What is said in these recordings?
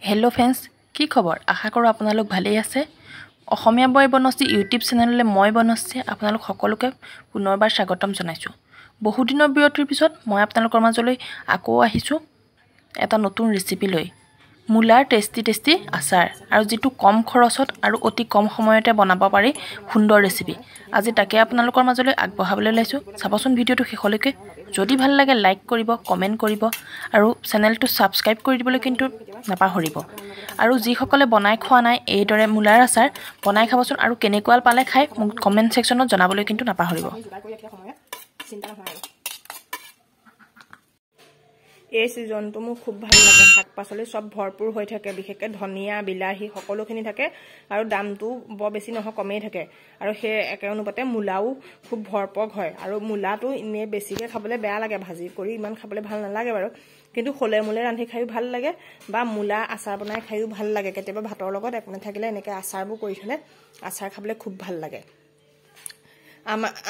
Hello' friends, কি খবৰ? আশা কৰোঁ আপোনালোক ভালেই আছে। অসমীয়া বয় বনশ্ৰী ইউটিউব চেনেললৈ মই বনশ্ৰী আপোনালোক সকলোকে পুনৰবাৰ স্বাগতম জনাইছোঁ। বহুদিনৰ বিৰতিৰ পিছত মই আপোনালোকৰ মাজলৈ আকৌ আহিছোঁ এটা নতুন ৰেচিপি লৈ, মূলাৰ টেষ্টি টেষ্টি আচাৰ, আৰু যিটো কম খৰচত আৰু অতি কম সময়তে বনাব পাৰি সুন্দৰ ৰেচিপি। আজি তাকে আপোনালোকৰ মাজলৈ আগবঢ়াবলৈ ওলাইছোঁ। চাবচোন ভিডিঅ'টো শেষলৈকে। যদি ভাল লাগে লাইক কৰিব, কমেণ্ট কৰিব আৰু চেনেলটো ছাবস্ক্ৰাইব কৰি দিবলৈ কিন্তু নাপাহৰিব। আৰু যিসকলে বনাই খোৱা নাই এইদৰে মূলাৰ আচাৰ বনাই খাবচোন, আৰু কেনেকুৱা পালে খাই মোক কমেণ্ট ছেকশ্যনত জনাবলৈ কিন্তু নাপাহৰিব। এই ছিজনটো মোৰ খুব ভাল লাগে। শাক পাচলি চব ভৰপূৰ হৈ থাকে, বিশেষকৈ ধনিয়া, বিলাহী সকলোখিনি থাকে আৰু দামটো বৰ বেছি নহয়, কমেই থাকে। আৰু সেই একে অনুপাতে মূলাও খুব ভৰপক হয়। আৰু মূলাটো এনেই বেছিকৈ খাবলৈ বেয়া লাগে, ভাজি কৰি ইমান খাবলৈ ভাল নালাগে বাৰু, কিন্তু খোলে মোলে ৰান্ধি খায়ো ভাল লাগে বা মূলা আচাৰ বনাই খায়ো ভাল লাগে। কেতিয়াবা ভাতৰ লগত একো নাথাকিলে এনেকৈ আচাৰবোৰ কৰি থ'লে আচাৰ খাবলৈ খুব ভাল লাগে।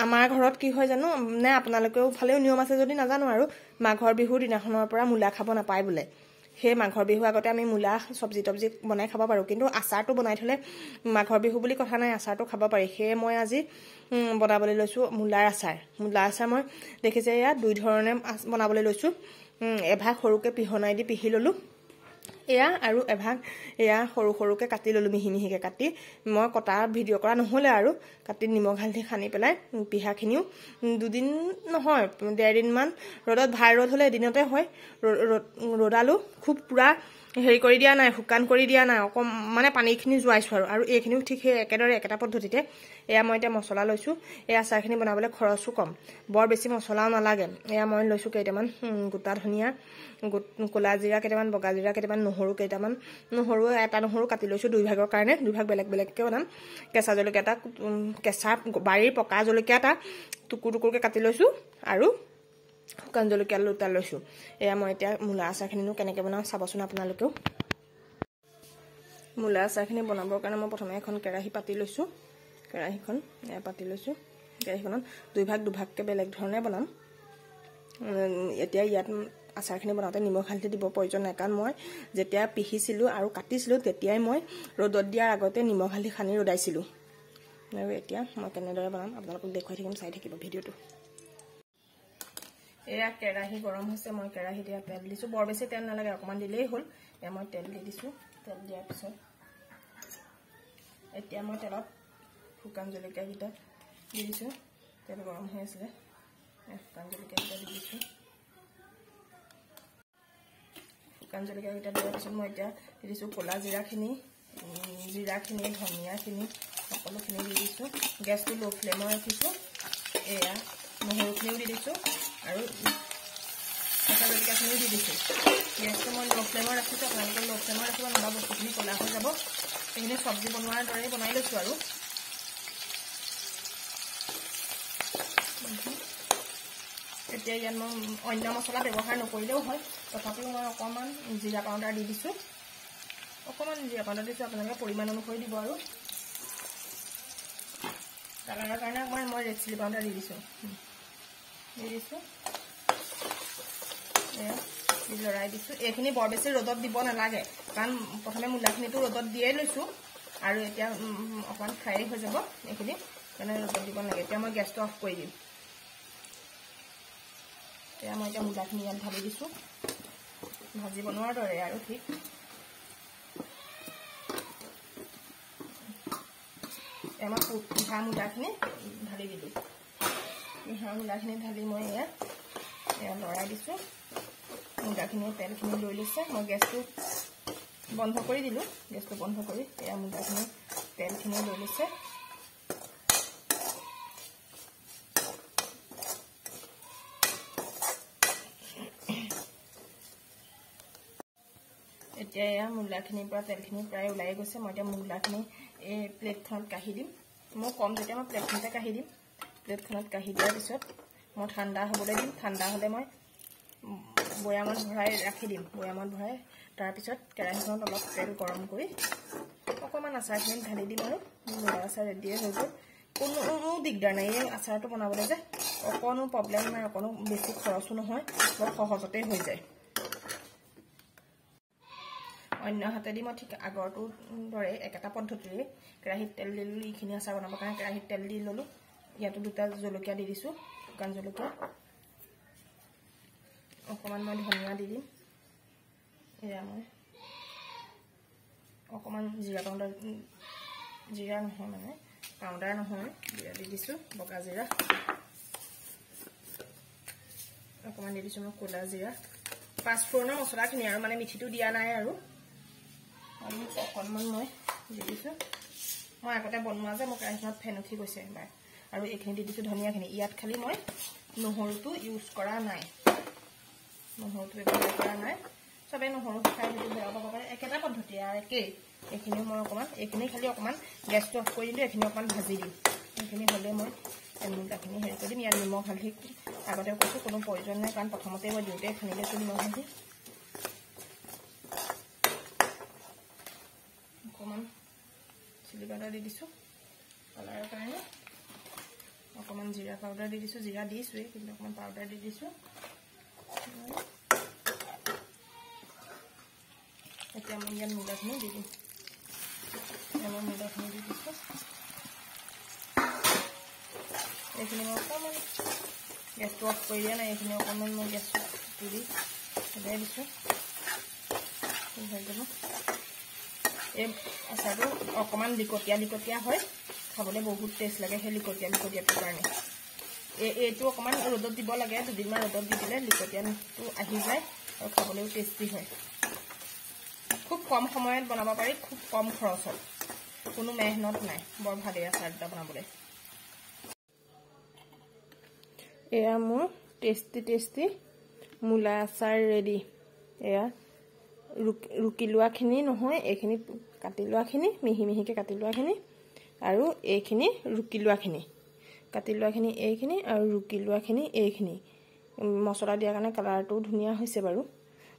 আমাৰ ঘৰত কি হয় জানো নে আপোনালোকেও ফালেও নিয়ম আছে যদি নাজানো আৰু, মাঘৰ বিহুৰ দিনাখনৰ পৰা মূলা খাব নাপায় বোলে। সেই মাঘৰ বিহুৰ আগতে আমি মূলা চব্জি তব্জি বনাই খাব পাৰোঁ, কিন্তু আচাৰটো বনাই থ'লে মাঘৰ বিহু বুলি কথা নাই, আচাৰটো খাব পাৰি। সেয়ে মই আজি বনাবলৈ লৈছোঁ মূলাৰ আচাৰ। মূলা আচাৰ মই দেখিছে ইয়াত দুই ধৰণে বনাবলৈ লৈছোঁ। এভাগ সৰুকৈ পিহনাই দি পিহি ল'লোঁ এয়া, আৰু এভাগ এয়া সৰু সৰুকৈ কাটি ল'লোঁ, মিহি মিহিকৈ কাটি। মই কটা ভিডিঅ' কৰা নহ'লে আৰু, কাটি নিমখ হালধি সানি পেলাই পিহাখিনিও দুদিন নহয় ডেৰদিনমান ৰ'দত, ভাল ৰ'দ হ'লে এদিনতে হয়, ৰ'দালোঁ, খুব পূৰা হেৰি কৰি দিয়া নাই, শুকান কৰি দিয়া নাই, অকণ মানে পানীখিনি যোৱাইছোঁ আৰু। আৰু এইখিনিও ঠিক সেই একেদৰে একেটা পদ্ধতিতে। এয়া মই এতিয়া মছলা লৈছোঁ। এই আচাৰখিনি বনাবলৈ খৰচো কম, বৰ বেছি মছলাও নালাগে। এয়া মই লৈছোঁ কেইটামান গোটা ধনিয়া, ক'লা জিৰা কেইটামান, বগা জিৰা কেইটামান, নহৰু কেইটামান, নহৰু এটা নহৰু কাটি লৈছোঁ দুই ভাগৰ কাৰণে, দুই ভাগ বেলেগ বেলেগকৈ বনাম। কেঁচা জলকীয়া এটা, কেঁচা বাৰীৰ পকা জলকীয়া এটা টুকুৰ টুকুৰকৈ কাটি লৈছোঁ আৰু শুকান জলকীয়া দুটা লৈছোঁ। এয়া মই এতিয়া মূলা আচাৰখিনিনো কেনেকৈ বনাওঁ চাবচোন আপোনালোকেও। মূলা আচাৰখিনি বনাবৰ কাৰণে মই প্ৰথমে এখন কেৰাহী পাতি লৈছোঁ। কেৰাহীখন এয়া পাতি লৈছোঁ। কেৰাহীখনত দুই ভাগ দুভাগকৈ বেলেগ ধৰণে বনাম। এতিয়া ইয়াত আচাৰখিনি বনাওঁতে নিমখ হালধি দিব প্ৰয়োজন নাই, কাৰণ মই যেতিয়া পিহিছিলোঁ আৰু কাটিছিলোঁ তেতিয়াই মই ৰ'দত দিয়াৰ আগতে নিমখ হালধি সানি ৰ'দাইছিলোঁ। আৰু এতিয়া মই কেনেদৰে বনাম আপোনালোকক দেখুৱাই থাকিম, চাই থাকিব ভিডিঅ'টো। এয়া কেৰাহী গৰম হৈছে, মই কেৰাহীত এয়া তেল দিছোঁ। বৰ বেছি তেল নালাগে, অকণমান দিলেই হ'ল। এয়া মই তেল দি দিছোঁ। তেল দিয়াৰ পিছত এতিয়া মই তেলত শুকান জলকীয়াকেইটা দি দিছোঁ। তেল গৰম হৈ আছিলে, শুকান জলকীয়াকেইটা দি দিছোঁ। শুকান জলকীয়াকেইটা দিয়াৰ পিছত মই এতিয়া দি দিছোঁ ক'লা জিৰাখিনি, জিৰাখিনি, ধনিয়াখিনি সকলোখিনি দি দিছোঁ। গেছটো ল' ফ্লেমত ৰাখিছোঁ। এয়া নহৰুখিনিও দি দিছোঁ আৰু কেঁচা জলকীয়াখিনিও দি দিছোঁ। গেছটো মই ল' ফ্লেমত ৰাখিছোঁ, আপোনালোকে ল' ফ্লেমত ৰাখিব, নহ'বা বস্তুখিনি ক'লা হৈ যাব। এইখিনি চব্জি বনোৱাৰ দৰেই বনাই লৈছোঁ আৰু। এতিয়া ইয়াত মই অন্য মছলা ব্যৱহাৰ নকৰিলেও হয়, তথাপিও মই অকণমান জিৰা পাউডাৰ দি দিছোঁ। অকণমান জিৰা পাউডাৰ দিছোঁ, আপোনালোকে পৰিমাণ অনুসৰি দিব। আৰু কালাৰৰ কাৰণে অকণমান মই ৰেড চিলি পাউডাৰ দি দিছোঁ, এয়া লৰাই দিছোঁ। এইখিনি বৰ বেছি ৰ'দত দিব নালাগে, কাৰণ প্ৰথমে মূলাখিনিতো ৰ'দত দিয়েই লৈছোঁ আৰু এতিয়া অকণমান ফ্ৰাই হৈ যাব এইখিনি, সেইকাৰণে ৰ'দত দিব নালাগে। এতিয়া মই গেছটো অফ কৰি দিম। এতিয়া মই এতিয়া মূলাখিনি ইয়াত ঢালি দিছোঁ, ভাজি বনোৱাৰ দৰে আৰু ঠিক। এতিয়া মই পিহা মূলাখিনি ঢালি দিলোঁ। পিহা মূলাখিনি ঢালি মই এয়া এয়া লৰাই দিছোঁ। মূলাখিনিয়ে তেলখিনি লৈ লৈছে। মই গেছটো বন্ধ কৰি দিলোঁ। গেছটো বন্ধ কৰি এয়া মূলাখিনি তেলখিনি লৈ লৈছে। এতিয়া এয়া মূলাখিনিৰ পৰা তেলখিনি প্ৰায় ওলাই গৈছে। মই এতিয়া মূলাখিনি এই প্লেটখনত কাঢ়ি দিম। মই কম যেতিয়া মই প্লেটখনতে কাঢ়ি দিম। প্লেটখনত কাঢ়ি দিয়াৰ পিছত মই ঠাণ্ডা হ'বলৈ দিম। ঠাণ্ডা হ'লে মই বৈয়ামত ভৰাই ৰাখি দিম। বৈয়ামত ভৰাই তাৰপিছত কেৰাহীখনত অলপ তেল গৰম কৰি অকণমান আচাৰখিনি ঢালি দিম আৰু মূলা আচাৰ ৰেডিয়ে হৈ গ'ল। কোনো দিগদাৰ নাই এই আচাৰটো বনাবলৈ, যে অকণো প্ৰব্লেম নাই, অকণো বেছি খৰচো নহয়, বৰ সহজতে হৈ যায়। অন্য হাতেদি মই ঠিক আগৰটোৰ দৰে একেটা পদ্ধতিৰে কেৰাহীত তেল দি ল'লোঁ। এইখিনি আচাৰ বনাবৰ কাৰণে কেৰাহীত তেল দি ল'লোঁ। ইয়াতো 2টা জলকীয়া দি দিছোঁ, শুকান জলকীয়া। অকণমান মই ধনিয়া দি দিম। এয়া মই অকণমান জিৰা পাউডাৰ, জিৰা নহয় মানে পাউডাৰ নহয়, জিৰা দি দিছোঁ, বগা জিৰা অকণমান দি দিছোঁ মই, ক'লা জিৰা, পাঁচফোৰণৰ মছলাখিনি আৰু মানে মিঠিটো দিয়া নাই আৰু অকণমান মই দি দিছোঁ। মই আগতে বনোৱা যে মোৰ কেৰাহীখনত ফেন উঠি গৈছে এবাৰ। আৰু এইখিনি দি দিছোঁ ধনিয়াখিনি। ইয়াত খালি মই নহৰুটো ইউজ কৰা নাই, নহৰুটো ব্যৱহাৰ কৰা নাই। চবে নহৰু খাই সেইটো বেয়া পাব পাৰে, একেটা পদ্ধতি আৰু একেই। এইখিনিও মই অকণমান, এইখিনি খালি অকণমান গেছটো অফ কৰি দিলোঁ, এইখিনি অকণমান ভাজি দিম। এইখিনি হ'লে মই মূলাখিনি হেৰি কৰি দিম। ইয়াত নিমখ হালধি আগতে কৈছোঁ কোনো প্ৰয়োজন নাই, কাৰণ প্ৰথমতে মই দিওঁতে সানি লৈছোঁ নিমখ হালধি। অকণমান চিলি পাউডাৰ দি দিছোঁ কালাৰৰ কাৰণে, অকণমান জিৰা পাউডাৰ দি দিছোঁ, জিৰা দিছোঁৱেই কিন্তু অকণমান পাউডাৰ দি দিছোঁ। এতিয়া মই ইয়াত মূলাখিনি দি দিম। মই মূলাখিনি দি দিছোঁ। এইখিনি মই অকণমান গেছটো অফ কৰি দিয়া নাই, এইখিনি অকণমান মই গেছটো দি সজাই দিছোঁ, হৈ যাব। এই আচাৰটো অকণমান লিকটীয়া লিকটীয়া হয়, খাবলৈ বহুত টেষ্ট লাগে সেই লিকটীয়া লিকটীয়াটোৰ কাৰণে। এইটো অকণমান ৰ'দত দিব লাগে, দুদিনমান ৰ'দত দি দিলে লিকটীয়াটো আহি যায় আৰু খাবলৈও টেষ্টি হয়। খুব কম সময়ত বনাব পাৰি, খুব কম খৰচত, কোনো মেহনত নাই। বৰ ভালেই আচাৰ দুটা বনাবলৈ। এয়া মোৰ টেষ্টি টেষ্টি মূলা আচাৰ ৰেডি। এয়া ৰুকি লোৱাখিনি নহয়, এইখিনি কাটি লোৱাখিনি, মিহি মিহিকৈ কাটি লোৱাখিনি, আৰু এইখিনি ৰুকি লোৱাখিনি, কাটি লোৱাখিনি এইখিনি আৰু ৰুকি লোৱাখিনি এইখিনি। মছলা দিয়াৰ কাৰণে কালাৰটোও ধুনীয়া হৈছে বাৰু,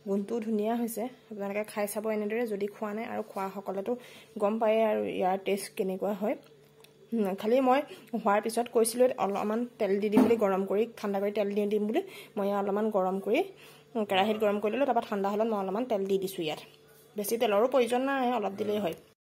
গোন্ধটোও ধুনীয়া হৈছে। আপোনালোকে খাই চাব এনেদৰে যদি খোৱা নাই, আৰু খোৱাসকলেতো গম পায়ে আৰু ইয়াৰ টেষ্ট কেনেকুৱা হয়। খালি মই হোৱাৰ পিছত কৈছিলোঁ অলপমান তেল দি দিম বুলি, গৰম কৰি ঠাণ্ডা কৰি তেল দি দিম বুলি। মই ইয়াত অলপমান গৰম কৰি কেৰাহীত গৰম কৰি ল'লোঁ, তাৰপৰা ঠাণ্ডা হ'লত মই অলপমান তেল দি দিছোঁ। ইয়াত বেছি তেলৰো প্ৰয়োজন নাই, অলপ দিলেই হয়।